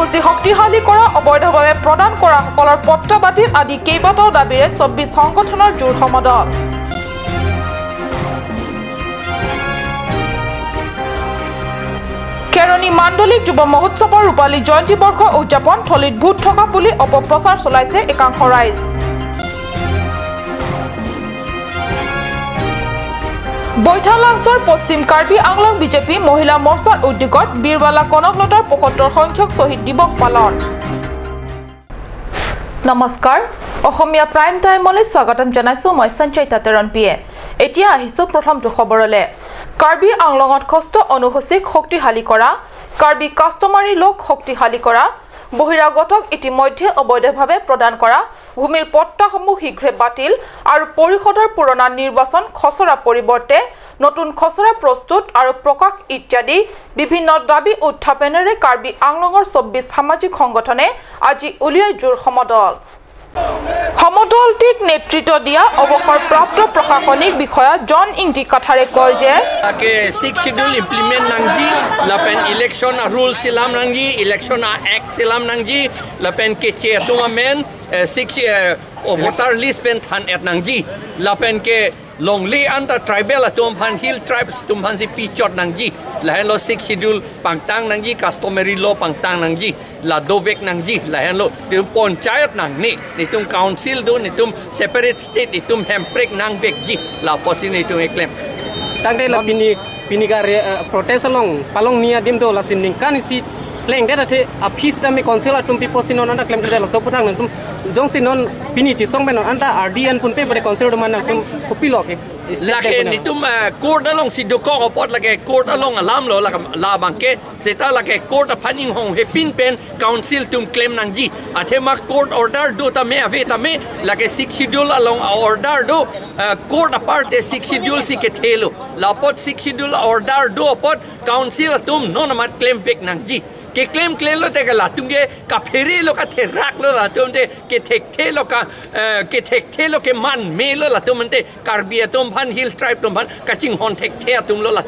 অনুসূচী শক্তিশালী কৰা, অবৈধভাৱে প্ৰদান কৰাসকলৰ পট্টা বাতিল আদি কেইবাটাও দাবীৰে 24 সংগঠনৰ জোৰ সমদল। খেৰণি মাণ্ডলিক যুৱ মহোৎসৱৰ ৰূপালী জয়ন্তী বৰ্ষ উদযাপন থলীত ভূত থকা বুলি অপপ্ৰচাৰ চলাইছে একাংশ ৰাইজ। বৈঠালাংছৰ পশ্চিম কাৰ্বি আংলং বিজেপি মহিলা মৰ্চাৰ উদ্যোগত বীৰবালা কনকলতাৰ 75 সংখ্যক শ্বহীদ দিৱস পালন। নমস্কাৰ, অসমীয়া প্ৰাইম টাইমলৈ স্বাগতম জনাইছো মই সঞ্চয়িতা তেৰণপিয়ে। এতিয়া আহিছো প্ৰথমটো খবৰলৈ। কাৰ্বি আংলঙত ষষ্ঠ অনুসূচীক শক্তিশালী কৰা, কাৰ্বি কাষ্টমাৰী লোক শক্তিশালী কৰা, বহিৰাগতক ইতিমধ্যে অবৈধভাৱে প্ৰদান কৰা ভূমিৰ পট্টাসমূহ শীঘ্ৰে বাতিল আৰু পৰিষদৰ পুৰণা নিৰ্বাচন খচৰা পৰিৱৰ্তে নতুন খচৰা প্ৰস্তুত আৰু প্ৰকাশ ইত্যাদি বিভিন্ন দাবী উত্থাপনেৰে কাৰ্বি আংলঙৰ 24 সামাজিক সংগঠনে আজি উলিয়াই জোৰ সমদল। সমদলটিক নেতৃত্ব দিয়া অৱসৰপ্ৰাপ্ত প্ৰশাসনিক বিষয়া জন ইংটি কাঠাৰে কয় যে ছিক্স শিডিউল ইমপ্লিমেণ্ট নাংজি লাপেন ইলেকশ্যন ৰুল চিলাম নাংজি ইলেকশ্যন এক্ট চিলাম নাংজি লাপেন কে চেতুমেন ছিক্স ভোটাৰ লিষ্ট পেন থান এট নাংজি লাপেন কে Longli anta tribal atum phan hill tribes tum phan si pichot nangji lahen lo six schedule pangtang nangji customary law pangtang nangji la dovek nangji lahen lo tum panchayat nangni nitum council do nitum separate state nitum hemprek nangbek ji la posin nitum claim tangde la pini pini ga protest along palong nia dim do la sin kan si pleng da the office da me council atum people sin non anta claim da la sopotang tum jong sin non pini chi song ben anta RDN pun pe council do man tum copy lo ke lake nitum court along si doko opot lake court along alam lo la bangke seta lake court phaning hong he pin pen council tum claim nangji athema court order do ta me ave ta me lake six schedule along order do court apart six schedule si ke thelo la pot six schedule order do opot council tum non mat claim vek nangji ke claim claim lo te la tum ke ka pheri lo ka therak lo la tum te ke thek the lo ka ke thek the lo ke man me lo la tum te karbi tum phan hill tribe tum phan ka ching hon thek the tum lo la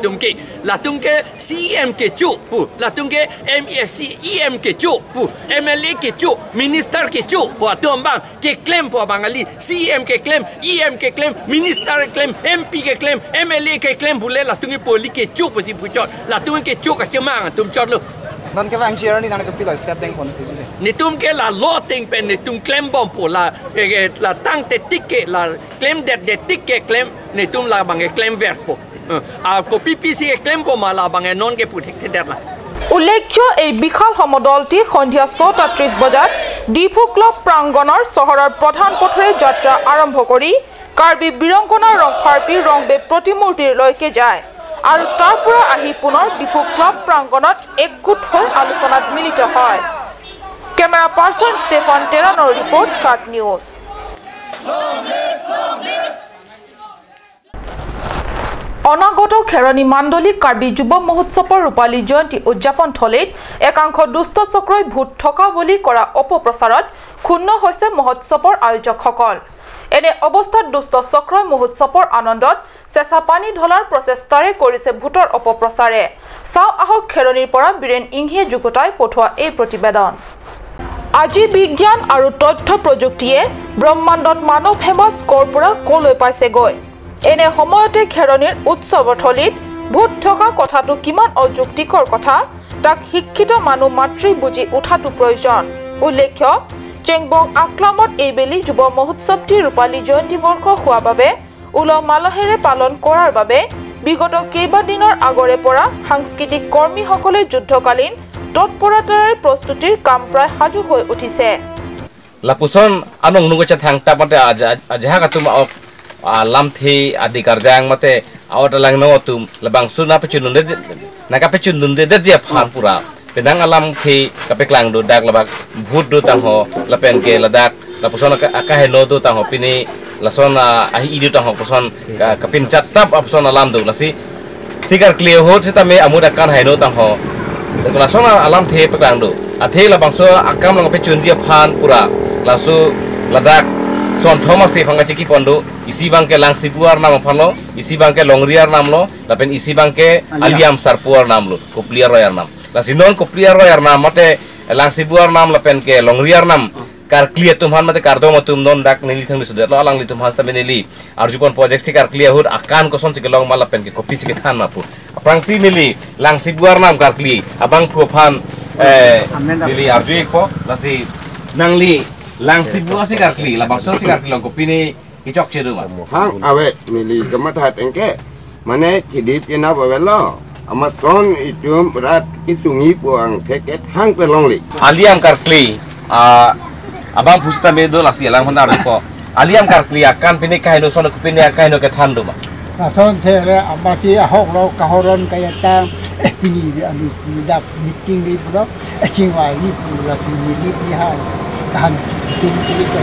tum ke CM ke chu pu la tum ke MEC EM ke chu pu MLA ke chu minister ke chu pu tum bang ke claim pu bangali CM ke claim EM ke claim minister ke claim MP ke claim MLA ke claim bule la tum ke poli ke chu pu si pu chot la tum ke chu ka chemang tum chot lo non ke wang chair ni na ke piloi step deng khon ni tum ke la lo ting pen ni tum claim bom po la la tang te ticket la claim det de ticket claim ni tum la bang claim ver po a ko PPC claim po ma la bang non ke puthek the det la। উল্লেখ্য এই বিশাল সমদলটি সন্ধিয়া 6:30 বজাত Diphu club প্ৰাংগণৰ চহৰৰ প্ৰধান পথেৰে যাত্ৰা আৰম্ভ কৰি কাৰ্বি বীৰংগনা ৰংফাৰপি ৰংবে প্ৰতিমূৰ্তিলৈকে যায় আৰু তাৰ পৰা আহি পুনৰ ডিফু ক্লব প্ৰাংগণত একগোট হৈ আলোচনাত মিলিত হয়। কেমেৰা পাৰ্চন ষ্টেফান টেৰানৰ ৰিপৰ্ট, কাট নিউজ। অনাগত খেৰণি মাণ্ডলিক কাৰ্বি যুৱ মহোৎসৱৰ ৰূপালী জয়ন্তী উদযাপন থলীত একাংশ দুষ্ট চক্ৰই ভূত থকা বুলি কৰা অপপ্ৰচাৰত ক্ষুণ্ণ হৈছে মহোৎসৱৰ আয়োজকসকল। এনে অৱস্থাত দুষ্ট চক্ৰই মহোৎসৱৰ আনন্দত চেঁচা পানী ঢলাৰ প্ৰচেষ্টাৰে কৰিছে ভূতৰ অপপ্ৰচাৰে। চাওঁ আহক খেৰণিৰ পৰা বীৰেণ ইংহিয়ে যুগুতাই পঠোৱা এই প্ৰতিবেদন। আজি বিজ্ঞান আৰু তথ্য প্ৰযুক্তিয়ে ব্ৰহ্মাণ্ডত মানৱ সেৱা ক'ৰ পৰা ক'লৈ পাইছেগৈ। এনে সময়তে খেৰণিৰ উৎসৱৰ থলীত ভূত থকা কথাটো কিমান অযুক্তিকৰ কথা তাক শিক্ষিত মানুহ মাতৃ বুজি উঠাটো প্ৰয়োজন। উল্লেখ্য চেংবং আকলামত এইবেলি যুৱ মহোৎসৱটি ৰূপালী জয়ন্তী বৰ্ষ হোৱাৰ বাবে উলহ মালহেৰে পালন কৰাৰ বাবে বিগত কেইবাদিনৰ আগৰে পৰা সাংস্কৃতিক কৰ্মীসকলে যুদ্ধকালীন তৎপৰতাৰে প্ৰস্তুতিৰ কাম প্ৰায় সাজু হৈ উঠিছে। লাপুচন আনং নুগচা থাংটা মাতে Azha কাতুম lamthi adikar jang mate awat lang no tum labang suna pechun de naka pechun de de je phan pura pedang alam thi kapeklang do dak labak bhut do tang ho lapen ke ladak lapuson ka he no do tang ho pini lason ahi idu tang ho poson kapin chatap apson alam do lasi sigar clear ho sita me amud akan he no tang ho lason alam the peklang do athe labang so akam lang pechun je phan pura lasu ladak son Thomas se phanga chiki pondo isi bangke langsipuar nam phalo isi bangke longriar nam lo lapen isi bangke aliam sarpuar nam lo kopliar royar nam la sinon kopliar royar nam mate langsibuar nam lapen ke longriar nam kar clear tumhan mate kar dom tum non dak nili thang sudet lo lang li tumhan sa nili arjupon project si kar clear hud akan koson si long malapen ke kopi si ke than mapu aprang si nili langsibuar nam kar clear abang phan nili arju ko lasi nangli langsibuar si kar clear la bangso si kar clear kopi ni kichok chedu ma hang awe nili gamat hat engke mane chidip ina bawelo Amazon itu rat isungi puang teket hang pelongli aliam kar clear abang pusta medo laksi alang honda ko aliam kar clear kan pini kaino son ko pini kaino ke thandu ma rason the amasi ahok lo kahoron kaya ta pini anu dap meeting di pro chingwai ni la pini ni pi ha tan tum ti ko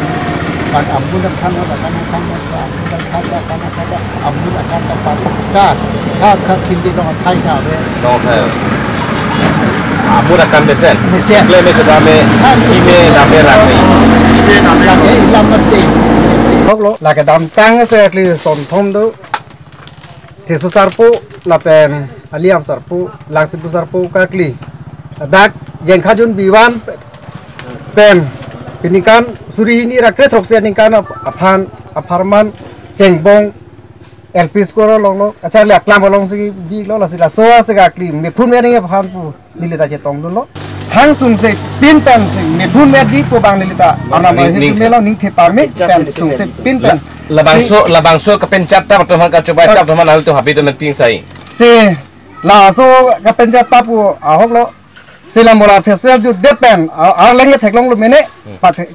ban amun kan kan kan kan kan kan kan amun akan ta pa ta ta ka kindi dong thai ta be dong thai amun akan besen kle me chada me ki me na me ra me na me la mate hok lo la ka dam tang se kli son thom do thesu sarpo la pen aliam sarpo langsipu sarpo ka kli dak jengkhajun biwan pen pinikan suri ini rakres rokse ningkan aphan apharman chengbong LP score long lo acha le aklam long si bi lo la si la so se ga kli me phun me ning aphan pu nilita che tong lo thang sung se pin pen se me phun me di pu bang nilita ana ma hi me lo ning the par me pen sung se pin pen la bang so ka pen chat ta to han ka chobai ta to man to habi to men ping sai se la so ka pen chat ta pu a hok lo sila mola festival ju de pen ar lenge theklong lo mene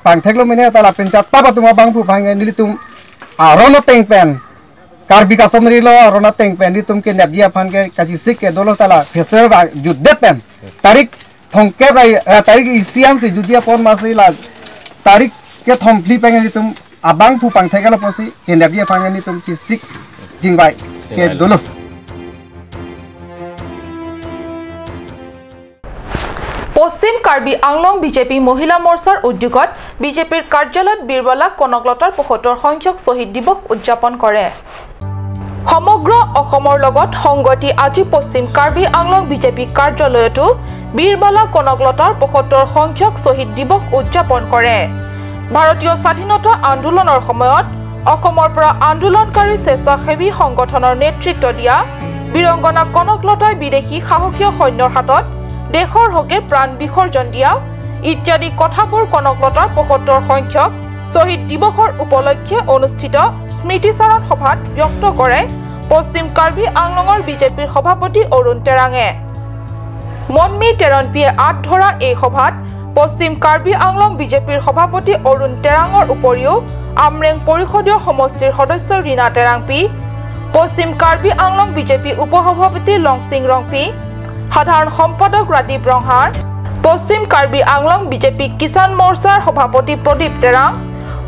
pang theklo mene ta la pen chat ta pa tuma bang pu bang nili tum a rono teng pen kar bika somri lo rona teng pen ni tum ke nabia phan ke kaji sik ke dolo tala festival ju de pen tarik thong ke rai tarik isiam se jujia pon ma se la tarik ke thong pli pang ni tum abang pu pang thekalo posi ke nabia phan ni tum chi sik jingbai ke dolo. Paschim Karbi Anglong BJP মহিলা মৰ্চাৰ উদ্যোগত বিজেপিৰ কাৰ্যালয়ত বীৰবালা কনকলতাৰ ৭৫ সংখ্যক শ্বহীদ দিৱস উদযাপন কৰে। সমগ্ৰ অসমৰ লগত সংগতি আজি পশ্চিম কাৰ্বি আংলং বিজেপি কাৰ্যালয়তো বীৰবালা কনকলতাৰ ৭৫ সংখ্যক শ্বহীদ দিৱস উদযাপন কৰে। ভাৰতীয় স্বাধীনতা আন্দোলনৰ সময়ত অসমৰ পৰা আন্দোলনকাৰী স্বেচ্ছাসেৱী সংগঠনৰ নেতৃত্ব দিয়া বীৰংগনা কনকলতাই বিদেশী সাহসীয় সৈন্যৰ হাতত দেশৰ হকে প্ৰাণ বিসৰ্জন দিয়া ইত্যাদি কথাবোৰ কনকলতাৰ ৭৫ সংখ্যক শ্বহীদ দিৱসৰ উপলক্ষে অনুষ্ঠিত স্মৃতিচাৰণ সভাত ব্যক্ত কৰে পশ্চিম কাৰ্বি আংলঙৰ বিজেপিৰ সভাপতি অৰুণ তেৰাঙে। মনমি তেৰণপিয়ে আঁত ধৰা এই সভাত পশ্চিম কাৰ্বি আংলং বিজেপিৰ সভাপতি অৰুণ তেৰাঙৰ উপৰিও আমৰেং পৰিষদীয় সমষ্টিৰ সদস্য ৰীণা তেৰাংপি, পশ্চিম কাৰ্বি আংলং বিজেপি উপসভাপতি লংচিং ৰংপি, সাধাৰণ সম্পাদক ৰাদীপ ৰংহাৰ, পশ্চিম কাৰ্বি আংলং বিজেপি কিষাণ মৰ্চাৰ সভাপতি প্ৰদীপ তেৰাং,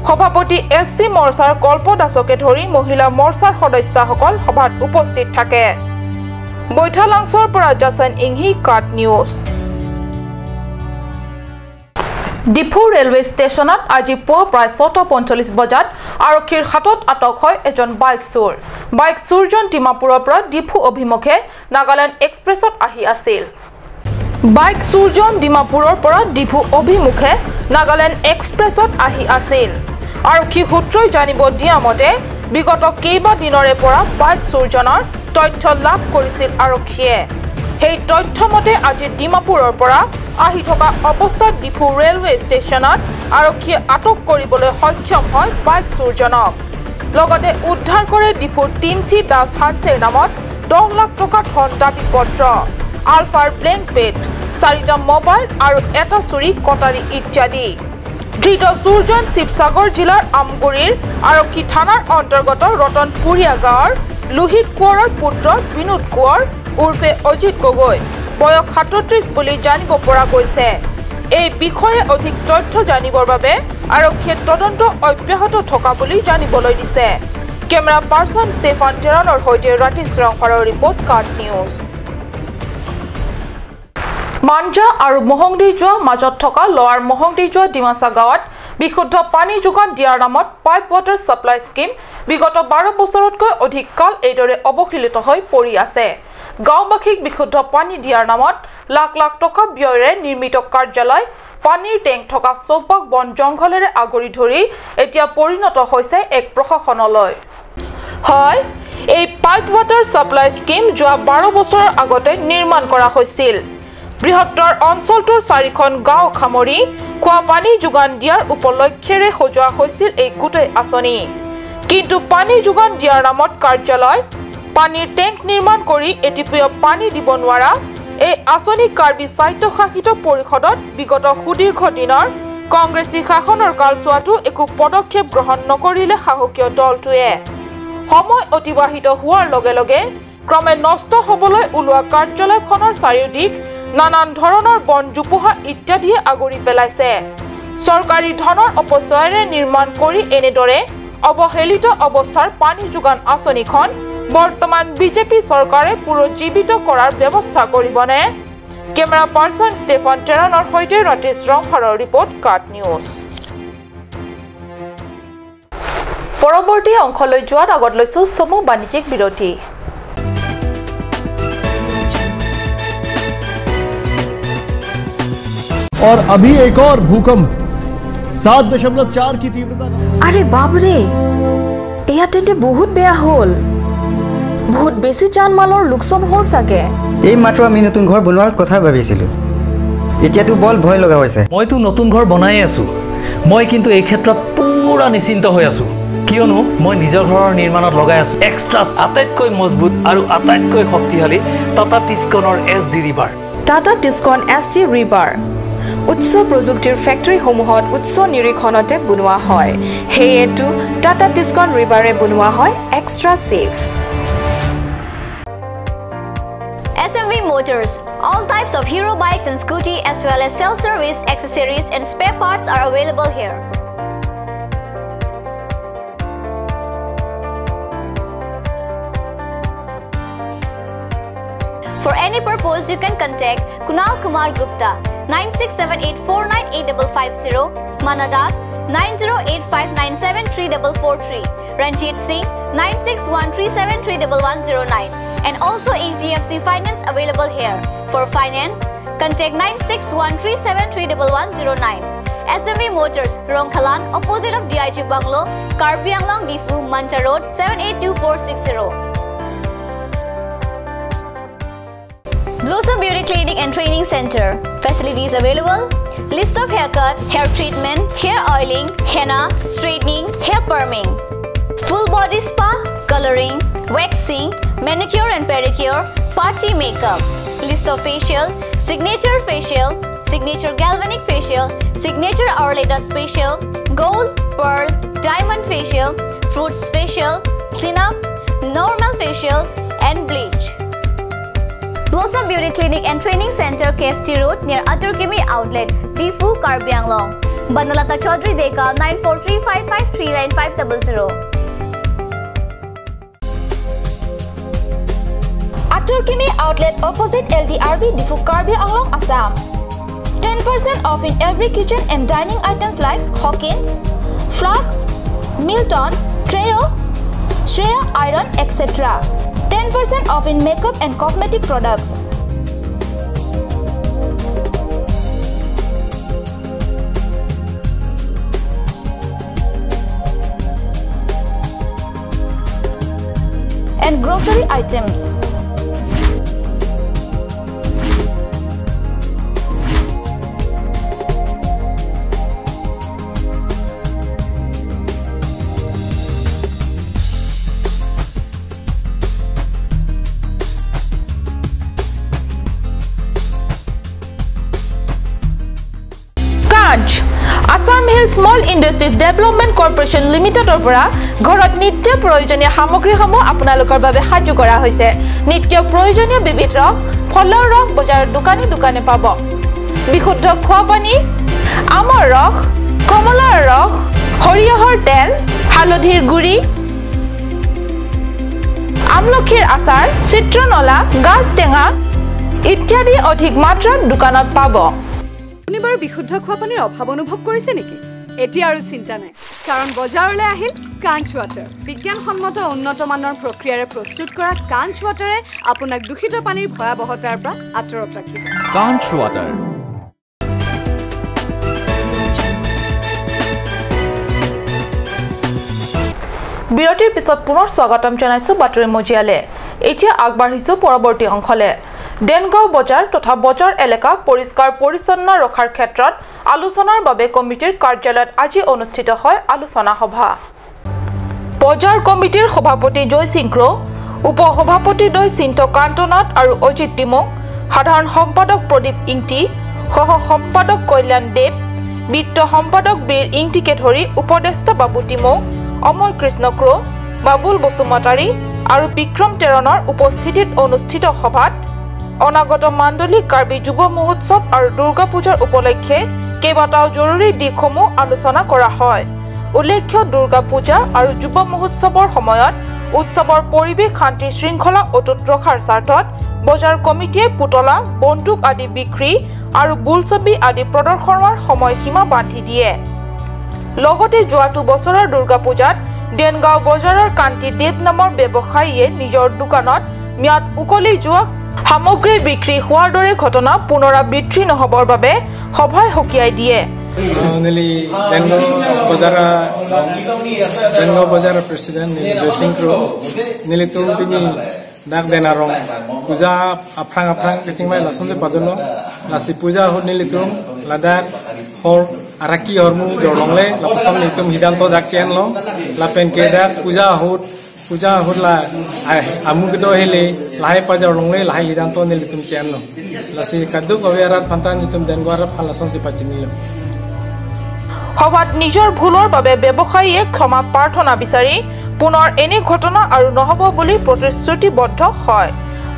সভাপতি এছ চি মৰ্চাৰ কল্প দাসকে ধৰি মহিলা মৰ্চাৰ সদস্যসকল সভাত উপস্থিত থাকে। বৈঠালাংছৰ পৰা জাছন ইংহি, কাট নিউজ। ডিফু ৰেলৱে ষ্টেচনত আজি পুৱা প্ৰায় ৬:৪৫ বজাত আৰক্ষীৰ হাতত আটক হয় এজন বাইক চোৰ। বাইক চোৰজন ডিমাপুৰৰ পৰা ডিফু অভিমুখে নাগালেণ্ড এক্সপ্ৰেছত আহি আছিল। বাইক চোৰজন ডিমাপুৰৰ পৰা ডিফু অভিমুখে নাগালেণ্ড এক্সপ্ৰেছত আহি আছিল। আৰক্ষী সূত্ৰই জানিব দিয়া মতে বিগত কেইবাদিনৰে পৰা বাইক চোৰজনৰ তথ্য লাভ কৰিছিল আৰক্ষীয়ে। সেই তথ্য মতে আজি ডিমাপুৰৰ পৰা আহি থকা অৱস্থাত ডিফু ৰেলৱে ষ্টেচনত আৰক্ষীয়ে আটক কৰিবলৈ সক্ষম হয় বাইক চোৰজনক। লগতে উদ্ধাৰ কৰে ডিফুৰ টিমথি দাস হানছেৰ নামত ১০ লাখ টকা ধন দাবী পত্ৰ, আলফাৰ ব্লেংক পেড, ৪টা মোবাইল আৰু এটা চুৰি কটাৰী ইত্যাদি। ধৃত চোৰজন শিৱসাগৰ জিলাৰ আমগুৰিৰ আৰক্ষী থানাৰ অন্তৰ্গত ৰতনপুৰীয়া গাঁৱৰ লোহিত কোঁৱৰৰ পুত্ৰ বিনোদ কোঁৱৰ উৰ্ফে অজিত গগৈ, বয়স ৩৭ বুলি জানিব পৰা গৈছে। এই বিষয়ে অধিক তথ্য জানিবৰ বাবে আৰক্ষীয়ে তদন্ত অব্যাহত থকা বুলি জানিবলৈ দিছে। কেমেৰা পাৰ্চন ষ্টেফান টেৰণৰ সৈতে ৰাতিশ ৰংফাৰৰ ৰিপৰ্ট, কাট নিউজ। মাঞ্জা আৰু মহংদি যোৱা মাজত থকা লোৱাৰ মহংদি যোৱা ডিমাচা গাঁৱত বিশুদ্ধ পানী যোগান দিয়াৰ নামত পাইপ ৱাটাৰ ছাপ্লাই স্কীম বিগত ১২ বছৰতকৈ অধিক কাল এইদৰে অৱহেলিত হৈ পৰি আছে। গাঁওবাসীক বিশুদ্ধ পানী দিয়াৰ নামত লাখ লাখ টকা ব্যয়েৰে নিৰ্মিত কাৰ্যালয় পানীৰ টেংক থকা চৌপাশ বন জংঘলেৰে আগুৰি ধৰি এতিয়া পৰিণত হৈছে এক প্ৰশাসনলৈ। হয়, এই পাইপ ৱাটাৰ ছাপ্লাই স্কীম যোৱা 12 বছৰৰ আগতে নিৰ্মাণ কৰা হৈছিল। বৃহত্তৰ অঞ্চলটোৰ 4খন গাঁও সামৰি খোৱা পানী যোগান দিয়াৰ উপলক্ষেৰে সজোৱা হৈছিল এই গোটেই আঁচনি। কিন্তু পানী যোগান দিয়াৰ নামত কাৰ্যালয় পানীৰ টেংক নিৰ্মাণ কৰি এটিপিও পানী দিব নোৱাৰা এই আঁচনি কাৰ্বি স্বায়ত্তশাসিত পৰিষদত বিগত সুদীৰ্ঘ দিনৰ কংগ্ৰেছী শাসনৰ কালচোৱাতো একো পদক্ষেপ গ্ৰহণ নকৰিলে শাসকীয় দলটোৱে। সময় অতিবাহিত হোৱাৰ লগে লগে ক্ৰমে নষ্ট হ'বলৈ ওলোৱা কাৰ্যালয়খনৰ চাৰিওদিশ নানান ধৰণৰ বন জোপোহা ইত্যাদিয়ে আগুৰি পেলাইছে। চৰকাৰী ধনৰ অপচয়েৰে নিৰ্মাণ কৰি এনেদৰে অৱহেলিত অৱস্থাৰ পানী যোগান আঁচনিখন বৰ্তমান বিজেপি চৰকাৰে পুনৰুজ্জীৱিত কৰাৰ ব্যৱস্থা কৰিবনে? কেমেৰা পাৰ্চন ষ্টেফান টেৰানৰ সৈতে ৰাতিশ ৰংহাৰৰ ৰিপৰ্ট, কাট নিউজ। পৰৱৰ্তী অংশলৈ যোৱাৰ আগত লৈছো চমু বাণিজ্যিক বিৰতি। और अभी एक और भूकंप 7.4 की तीव्रता का। अरे बाप रे, এয়া তেন্তে বহুত বেয়া হ'ল। বহুত বেছি জানমালৰ লোকচান হ'ল চাগে। এই মাত্ৰ আমি নতুন ঘৰ বনোৱাৰ কথা ভাবিছিলো, এতিয়াতো বল ভয় লগা হৈছে। মইতো নতুন ঘৰ বনাই আছো। মই কিন্তু এই ক্ষেত্ৰত পুৰা নিশ্চিন্ত হৈ আছো, কিয়নো মই নিজৰ ঘৰৰ নিৰ্মাণত লগাই আছো এক্সট্ৰা আটাইতকৈ মজবুত আৰু আটাইতকৈ শক্তিশালী Tata টিস্কনৰ S D rebar. Tata Tiscon S D rebar উচ্চ প্ৰযুক্তিৰ ফেক্টৰীসমূহত উচ্চ নিৰীক্ষণতে বনোৱা হয়, সেয়েতো টাটা টিস্কন ৰিবাৰে বনোৱা হয় extra safe. SMV Motors, all types of hero bikes and scooty as well as self-service accessories and spare parts are available here. For any purpose, you can contact Kunal Kumar Gupta 9678498550, Mana Das 9085973443, Ranjit Singh 9613731109, and also HDFC Finance available here. For finance, contact 9613731109. SMV Motors, Rongkhalan, opposite of DIG Bungalow, Karbi Anglong, Difu, Mancha Road, 782460. Blossom Beauty Clinic and Training Center. Facilities available: list of haircut, hair treatment, hair oiling, henna, straightening, hair perming, full body spa, coloring, waxing, manicure and pedicure, party makeup. List of facial: signature facial, signature galvanic facial, signature Orleda facial, gold, pearl, diamond facial, fruits facial, cleanup, normal facial and bleach. Blossom Beauty Clinic and Training Center, KST Road, near Aturkimi Outlet, Difu, Karbi Anglong. Banalata Chaudhary Deka, 9435539500. Aturkimi Outlet, opposite LDRB, Difu, Karbi Anglong, Assam. 10% off in every kitchen and dining items like Hawkins, Flux, Milton, Treo, Shreya Iron, etc. 10% off in makeup and cosmetic products. And grocery items. Assam Hill Small Industries Development Corporation লিমিটেডৰ পৰা ঘৰত নিত্য প্ৰয়োজনীয় সামগ্ৰীসমূহ আপোনালোকৰ বাবে সাজু কৰা হৈছে। নিত্য প্ৰয়োজনীয় বিবিধ ৰস, ফলৰ ৰস বজাৰৰ দোকানে দোকানে পাব। বিশুদ্ধ খোৱা পানী, আমৰ ৰস, কমলাৰ ৰস, সৰিয়হৰ তেল, হালধিৰ গুড়ি, আমলখিৰ আচাৰ, চিত্ৰনলা, গাজ টেঙা ইত্যাদি অধিক মাত্ৰাত দোকানত পাব। আপুনি বাৰু বিশুদ্ধ খোৱা পানীৰ অভাৱ অনুভৱ কৰিছে নেকি? এতিয়া আৰু চিন্তা নাই, কাৰণ বজাৰলৈ আহিল কাঞ্চ ৱাটাৰ। বিজ্ঞানসন্মত উন্নত মানৰ প্ৰক্ৰিয়াৰে প্ৰস্তুত কৰা কাঞ্চ ৱাটাৰে আপোনাক দূষিত পানীৰ ভয়াৱহতাৰ পৰা আঁতৰত ৰাখিব। কাঞ্চ ৱাটাৰ। বিৰতিৰ পিছত পুনৰ স্বাগতম জনাইছো বাতৰি মজিয়ালে। এতিয়া আগবাঢ়িছো পৰৱৰ্তী অংশলে। দেনগাঁও বজাৰ তথা বজাৰ এলেকা পৰিষ্কাৰ পৰিচ্ছন্ন ৰখাৰ ক্ষেত্ৰত আলোচনাৰ বাবে কমিটিৰ কাৰ্যালয়ত আজি অনুষ্ঠিত হয় আলোচনা সভা। বজাৰ কমিটিৰ সভাপতি জয়সিং ক্ৰ, উপ সভাপতিদ্বয় চিন্তকান্ত নাথ আৰু অজিত তিমুং, সাধাৰণ সম্পাদক প্ৰদীপ ইংটি, সহ সম্পাদক কল্যাণ দেৱ, বিত্ত সম্পাদক বীৰ ইংটিকে ধৰি উপদেষ্টা বাবু তিমুং, অমৰ কৃষ্ণ ক্ৰ, বাবুল বসুমতাৰী আৰু বিক্ৰম তেৰণৰ উপস্থিতিত অনুষ্ঠিত সভাত অনাগত মাণ্ডলিক কাৰ্বি যুৱ মহোৎসৱ আৰু দুৰ্গা পূজাৰ উপলক্ষে কেইবাটাও জৰুৰী দিশসমূহ আলোচনা কৰা হয়। উল্লেখ্য, দুৰ্গা পূজা আৰু যুৱ মহোৎসৱৰ সময়ত উৎসৱৰ পৰিৱেশ শান্তি শৃংখলা অটুট ৰখাৰ স্বাৰ্থত বজাৰ কমিটিয়ে পুতলা, বন্দুক আদি বিক্ৰী আৰু বোলছবি আদি প্ৰদৰ্শনৰ সময়সীমা বান্ধি দিয়ে। লগতে যোৱাটো বছৰৰ দুৰ্গা পূজাত দেনগাঁও বজাৰৰ কান্তি দেৱ নামৰ ব্যৱসায়ীয়ে নিজৰ দোকানত ম্যাদ উকলি যোৱা সামগ্ৰী বিক্ৰী হোৱাৰ দৰে ঘটনা পুনৰাবৃত্তি নহ'বৰ বাবে সভাই সকীয়াই দিয়ে। পূজা আফ্ৰাং আফ্ৰাং কিচিংমাই লাচন পাদুলো লাচি পূজা নিলিতুম লাদাখ হৰ আৰাকি হৰমু জৰলংলে লাপসম নিতুম সিদ্ধান্ত ডাক চেন ল লাপেন কে ডাক পূজা হুত লা আমুক দ হেলে লাহে পাজাৰ লংলে লাহে সিদ্ধান্ত নিলিতুম চেন ল লাচি কাদু কবে আৰাত ফান্তা নিতুম দেনগাঁৱৰ ফালাচন পাচিনিল। সভাত নিজৰ ভুলৰ বাবে ব্যৱসায়ীয়ে ক্ষমা প্ৰাৰ্থনা বিচাৰি পুনৰ এনে ঘটনা আৰু নহ'ব বুলি প্ৰতিশ্ৰুতিবদ্ধ হয়।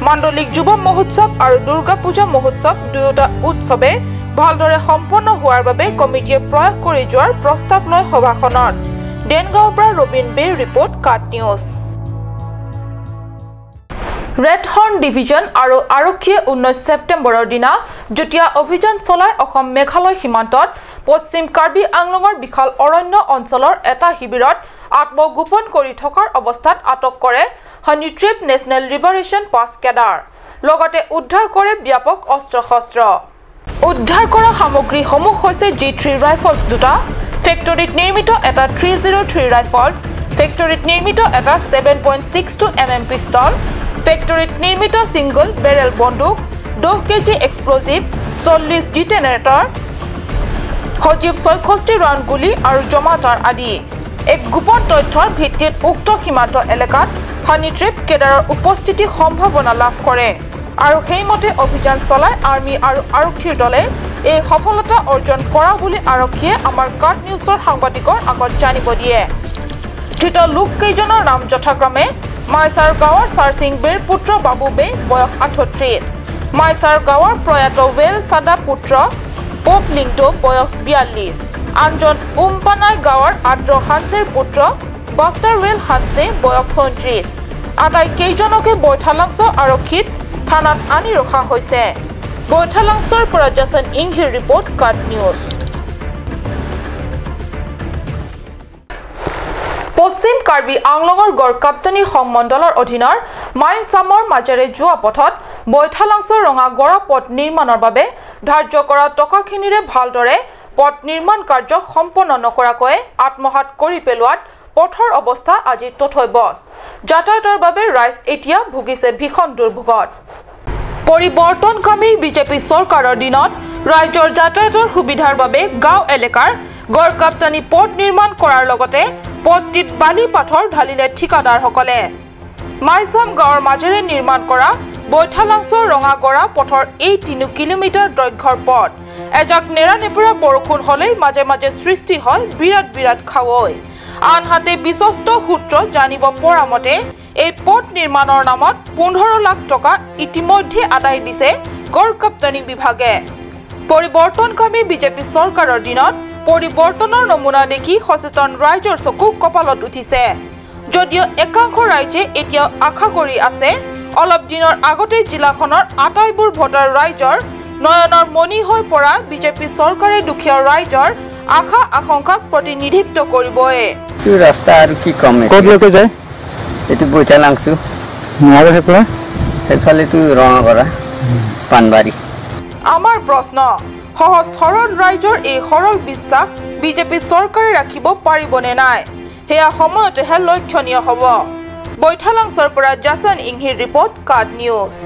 মাণ্ডলিক যুৱ মহোৎসৱ আৰু দুৰ্গা পূজা মহোৎসৱ দুয়োটা উৎসৱে ভালদৰে সম্পন্ন হোৱাৰ বাবে কমিটিয়ে প্ৰয়াস কৰি যোৱাৰ প্ৰস্তাৱ লয় সভাখনত। দেনগাঁৱৰ পৰা ৰবীন বেৰ ৰিপৰ্ট, কাট নিউজ। ৰেড হৰ্ণ ডিভিজন আৰু আৰক্ষীয়ে 19 ছেপ্টেম্বৰৰ দিনা যুটীয়া অভিযান চলাই অসম মেঘালয় সীমান্তত পশ্চিম কাৰ্বি আংলঙৰ বিশাল অৰণ্য অঞ্চলৰ এটা শিবিৰত আত্মগোপন কৰি থকাৰ অৱস্থাত আটক কৰে হানিট্ৰেপ নেশ্যনেল লিবাৰেশ্যন পাছ কেডাৰ। লগতে উদ্ধাৰ কৰে ব্যাপক অস্ত্ৰ শস্ত্ৰ। উদ্ধাৰ কৰা সামগ্ৰীসমূহ হৈছে G3 rifles দুটা, ফেক্টৰীত নিৰ্মিত এটা 303 ৰাইফলছ, ফেক্টৰীত নিৰ্মিত এটা 7.62 mm পিষ্টল, ফেক্টৰীত নিৰ্মিত ছিংগল বেৰেল বন্দুক, 10 কেজি এক্সপ্ল'জিভ, 40 ডিটেনেটৰ, সজীৱ 66 ৰাউণ্ড গুলী আৰু জমাতাৰ আদি। এক গোপন তথ্যৰ ভিত্তিত উক্ত সীমান্ত এলেকাত হানিট্ৰেপ কেডাৰৰ উপস্থিতি সম্ভাৱনা লাভ কৰে আৰু সেইমতে অভিযান চলাই আৰ্মি আৰু আৰক্ষীৰ দলে এই সফলতা অৰ্জন কৰা বুলি আৰক্ষীয়ে আমাৰ কাট নিউজৰ সাংবাদিকৰ আগত জানিব দিয়ে। ধৃত লোককেইজনৰ নাম যথাক্ৰমে মাইচাৰ গাঁৱৰ চাৰসিং বেৰ পুত্ৰ বাবু বে, বয়স 38, মাইচাৰ গাঁৱৰ প্ৰয়াত ৱেল চাদা পুত্ৰ পোপ লিংটো, বয়স 42, আনজন উমপানাই গাঁৱৰ আদ্ৰ হানছেৰ পুত্ৰ বাষ্টাৰ ৱেল হানছে, বয়স 36। আটাইকেইজনকে বৈঠালাংছ আৰক্ষীত থানাত আনি ৰখা হৈছে। বৈঠালাংছৰ পৰা জাছন ইংহিৰ ৰিপৰ্ট, কাট নিউজ। পশ্চিম কাৰ্বি আংলঙৰ গড়কাপ্তানী সংমণ্ডলৰ অধীনৰ মাইনচামৰ মাজেৰে যোৱা পথত বৈঠালাংছৰ ৰঙাগড়া পথ নিৰ্মাণৰ বাবে ধাৰ্য কৰা টকাখিনিৰে ভালদৰে পথ নিৰ্মাণ কাৰ্য সম্পন্ন নকৰাকৈয়ে আত্মসাত কৰি পেলোৱাত পথৰ অৱস্থা আজি তথৈবচ। যাতায়াতৰ বাবে ৰাইজ এতিয়া ভুগিছে ভীষণ দুৰ্ভোগত। পৰিৱৰ্তনকামী বিজেপি চৰকাৰৰ দিনত ৰাইজৰ যাতায়াতৰ সুবিধাৰ বাবে গাঁও এলেকাৰ গড়কাপ্তানী পথ নিৰ্মাণ কৰাৰ লগতে পথটিত বালি পাথৰ ঢালিলে ঠিকাদাৰসকলে। মাইচাম গাঁৱৰ মাজেৰে নিৰ্মাণ কৰা বৈঠালাংছৰ ৰঙাগড়া পথৰ এই 3 কিলোমিটাৰ দৈৰ্ঘ্যৰ পথ এজাক নেৰানেপেৰা বৰষুণ হ'লেই মাজে মাজে সৃষ্টি হয় বিৰাট বিৰাট খাৱৈ। আনহাতে বিশ্বস্ত সূত্ৰ জানিব পৰা মতে এই পথ নিৰ্মাণৰ নামত 15 লাখ টকা ইতিমধ্যে আদায় দিছে গড়কাপ্তানী বিভাগে। পৰিৱৰ্তনকামী বিজেপি চৰকাৰৰ দিনত পৰিৱৰ্তনৰ নমুনা দেখি সচেতন ৰাইজৰ চকু কপালত উঠিছে যদিও একাংশ ৰাইজে এতিয়াও আশা কৰি আছে অলপ দিনৰ আগতে জিলাখনৰ আটাইবোৰ ভোটাৰ ৰাইজৰ নয়নৰ মণি হৈ পৰা বিজেপি চৰকাৰে দুখীয়া ৰাইজৰ আশা আকাংক্ষাক প্ৰতিনিধিত্ব কৰিবই। ৰাস্তা আৰু কি কম, ক'তলৈকে যায়? এইটো বৈঠালাংচু আৰু সেইফালেতো ৰঙাগড়া পানবাৰী। আমাৰ প্ৰশ্ন, সহজ সৰল ৰাইজৰ এই সৰল বিশ্বাস বিজেপি চৰকাৰে ৰাখিব পাৰিবনে নাই, সেয়া সময়তেহে লক্ষণীয় হ'ব। বৈঠালাংচৰ পৰা জাছন ইংহিৰ ৰিপৰ্ট, কাট নিউজ।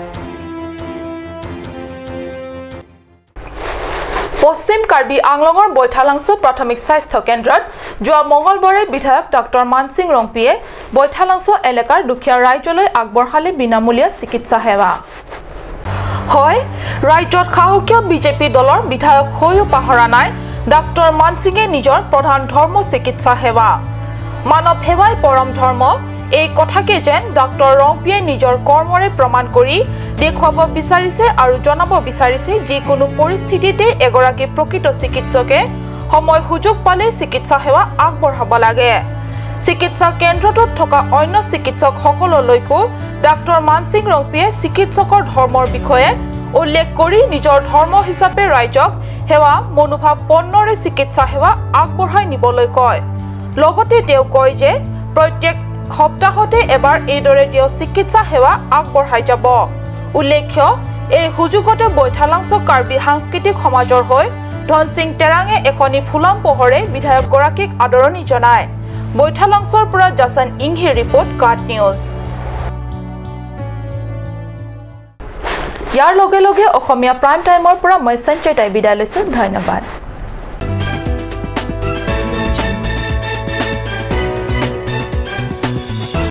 পশ্চিম কাৰ্বি আংলঙৰ বৈঠালাংচু প্ৰাথমিক স্বাস্থ্য কেন্দ্ৰত যোৱা মঙলবাৰে বিধায়ক ডাক্তৰ মানসিং ৰংপিয়ে বৈঠালাংচু এলেকাৰ দুখীয়া ৰাইজলৈ আগবঢ়ালে বিনামূলীয়া চিকিৎসা সেৱা। হয়, ৰাজ্যত সাহসীয় বিজেপি দলৰ বিধায়ক হৈও পাহৰা নাই ডাক্তৰ মানসিঙে নিজৰ প্ৰধান ধৰ্ম চিকিৎসা সেৱা। মানৱ সেৱাই পৰম ধৰ্ম, এই কথাকে যেন ডাক্তৰ ৰংপিয়ে নিজৰ কৰ্মৰে প্ৰমাণ কৰি দেখুৱাব বিচাৰিছে আৰু জনাব বিচাৰিছে যিকোনো পৰিস্থিতিতে এগৰাকী প্ৰকৃত চিকিৎসকে সময় সুযোগ পালে চিকিৎসা সেৱা আগবঢ়াব লাগে। চিকিৎসা কেন্দ্ৰটোত থকা অন্য চিকিৎসকসকললৈকো ডাক্তৰ মানসিং ৰংপিয়ে চিকিৎসকৰ ধৰ্মৰ বিষয়ে উল্লেখ কৰি নিজৰ ধৰ্ম হিচাপে ৰাইজক সেৱা মনোভাৱ পণ্যৰে চিকিৎসা সেৱা আগবঢ়াই নিবলৈ কয়। লগতে তেওঁ কয় যে প্ৰত্যেক সপ্তাহতে এবাৰ এইদৰে তেওঁ চিকিৎসা সেৱা আগবঢ়াই যাব। উল্লেখ্য, এই সুযোগতে বৈঠালাংচু কাৰ্বি সাংস্কৃতিক সমাজৰ হৈ ধনসিং টেৰাঙে এখনি ফুলাম পোহৰে বিধায়কগৰাকীক আদৰণি জনায়। বৈঠালাংচুৰ পৰা জাছন ইংহিৰ ৰিপৰ্ট, কাট নিউজ। ইয়াৰ লগে লগে অসমীয়া প্ৰাইম টাইমৰ পৰা মই সঞ্চয়তাই বিদায় লৈছোঁ। ধন্যবাদ।